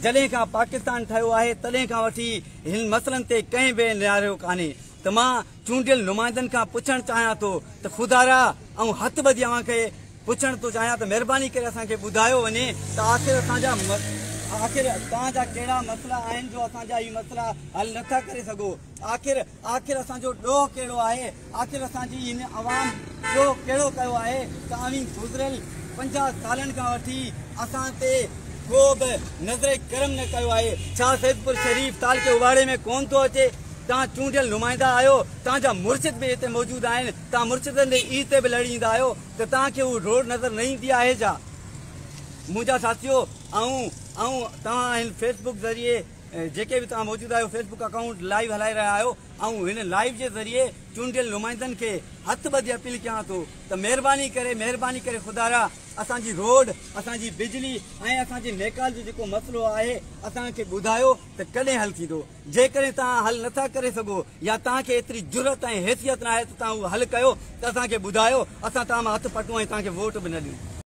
جڏهن کان پاڪستان ٺهيو آهي تڏهن کان وٺي هن مسئلن تي ڪنهن به نهاريو ڪانهي ته مان چونڊيل نمائندن کان پڇڻ چاهيان ٿو ته خدارا آئون هٿ ٻڌي اوهان کي پڇڻ ٿو چاهيان ته مهرباني ڪري اسان کي ٻڌايو وڃي ته آخر اسان جا آخر توهان جا ڪهڙا مسئلا آهن جو اسان جا هي مسئلا حل نٿا ڪري سگهو آخر آخر اسان جو ڏوهه ڪهڙو آهي؟ آخر اسان جي هن عوام ڏوهه ڪهڙو ڪيو آهي ته اوهين گذريل 50 سالن کان وٺي اسان تي ڪو به نظر ڪرم نه ڪيو آهي؟ ڇا سيدپور شريف تعلقي اٻاڙي ۾ ڪونه ٿو اچي؟ توهان چونڊيل نمائندا آهيو، توهان جا مرشد به هتي موجود آهن، توهان مرشدن جي عيد تي به لڙي ايندا آهيو ته توهان کي هو روڊ نظر نه ايندي آهي ڇا؟ منهنجا ساٿيو آئون آئون توهان هن فيس بڪ ذريعي جيڪي به توهان موجود آهيو فيس بڪ اڪائونٽ لائيو هلائي رهيا آهيو آئون هن لائيو جي ذريعي چونڊيل نمائندن کي هٿ ٻڌي اپيل ڪيان ٿو ته مهرباني ڪري مهرباني ڪري خدارا اسان جي روڊ اسان جي بجلي ۽ اسان جي نيڪال جو جيڪو مسئلو آهي اسان کي ٻڌايو ته ڪڏهن حل ٿيندو جيڪڏهن توهان حل نٿا ڪري سگهو يا توهان کي ايتري جرئت ۽ حيثيت ناهي ته توهان اهو حل ڪيو ته اسان کي ٻڌايو اسان توهان مان هٿ پٽون ۽ توهان کي ووٽ به نه ڏيون.